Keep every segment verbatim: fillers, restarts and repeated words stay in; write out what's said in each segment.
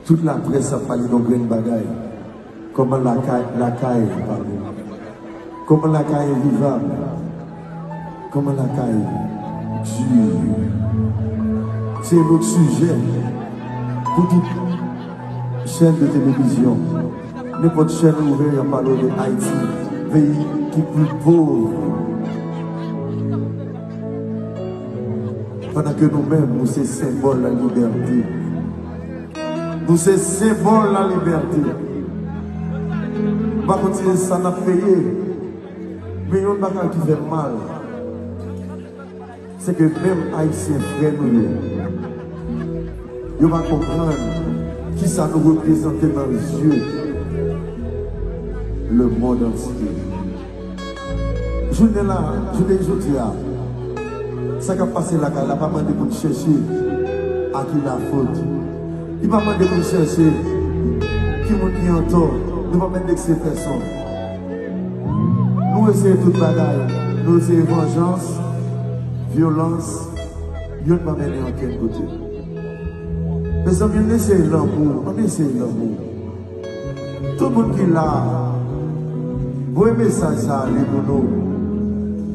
Tout laprès ap pale yon grenn bagay. Kòman lakay, lakay, padon. Kòman lakay envivab? Kòman lakay di? Se yon lòt sijè pou tout chèn de televizyon. Nenpòt chèn ou ouvè, y ap pale de Ayiti, peyi ki pi pòv. Pandan ke nou menm, nou se senbòl lalibète. Nou se senbòl lalibète. M pa konn si se sa n ap peye, men yon bagay ki fè m mal, se ke menm Ayisyen frè nou yo, yo pa konprann kisa nou reprezante nan zye lemonn antye. Jounen la, jounen jodi a, sa k ap pase lakay la pa mande pou n chèche a ki lafòt. Li pa mande pou n chèche ki moun ki antò. Nou pa endekse pèsonn. Nou eseye tout bagay. Nou eseye vanjans, vyolans. Youn pa mennen ankenn kote. Mezanmi, ann eseye lanmou. Ann eseye lanmou. Tout moun ki la, voye mesaj sa ale pou nou.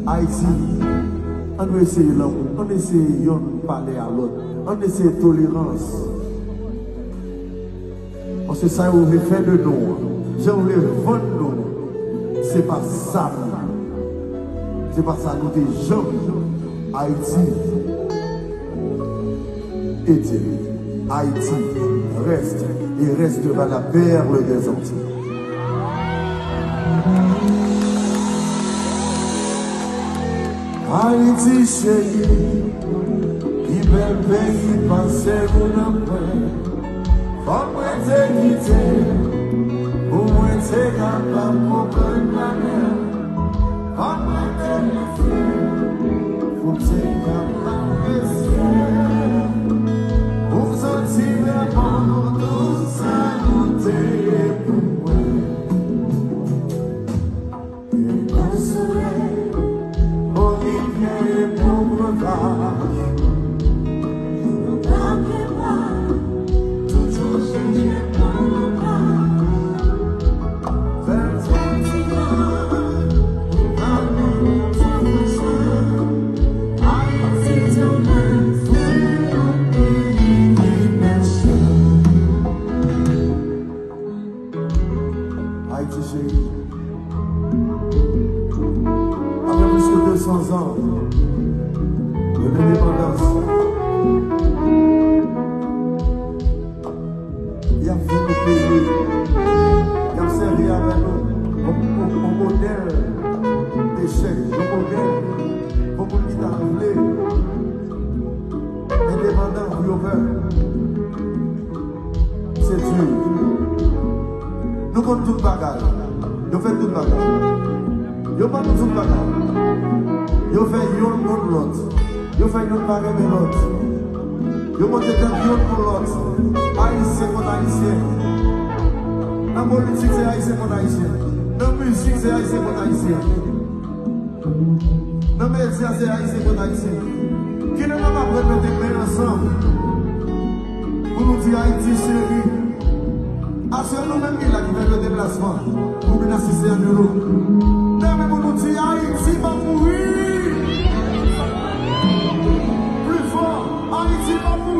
Ayiti, ann eseye lanmou, ann eseye yonn pale a lòt, ann eseye tolerans. Paske sa yo vle fè de nou an, jan yo vle vann nou an, se pa sa nou ye. Se pa sa nou te janm ye. Ayiti. Ete, Ayiti reste et restera la perle des Antilles. Ayiti cheri, pi bèl peyi pase moun anpè. Fòk mwen te kite pou mwen te kapab konprann malè. Fòk mwen te kite pou m te kapab mesye. Pou m santi vrèman tout sa nou te ye pou mwen. Yon solèy, yon rivyè, yon pwovab. Nou pa gen mwa, toujou chanje pou nou pa. Fè l santi mwen, nou pa gen yon ti fouchè. Ayiti, se yon peyi ki bèl. Ayiti cheri. Apre plis ke de san zan de lendepandans, y ap fè nou peye, y ap sèvi avè nou yon, yon, yon modèl echèk, yon modèl pou moun ki ta vle endepandan pou yo pè. Se di, nou konn tout bagay. Yo fè tout bagay. Yo ban nou tout bagay. Yo fè yonn kont lòt. Yo fè yonn pa renmen lòt. Yo monte tèt yonn kont lòt. Ayisyen kont Ayisyen. Nan politik, se Ayisyen kont Ayisyen. Nan mizik, se Ayisyen kont Ayisyen. Nan medya, se Ayisyen kont Ayisyen. Kilè n ap aprann mete men ansanm pou nou di Ayiti cheri? Aswè nou menm ki la ki fè yon deplasman pou vin asiste a nou. Leve pou nou di Ayiti p ap mouri. Pli fò, Ayiti p ap mouri.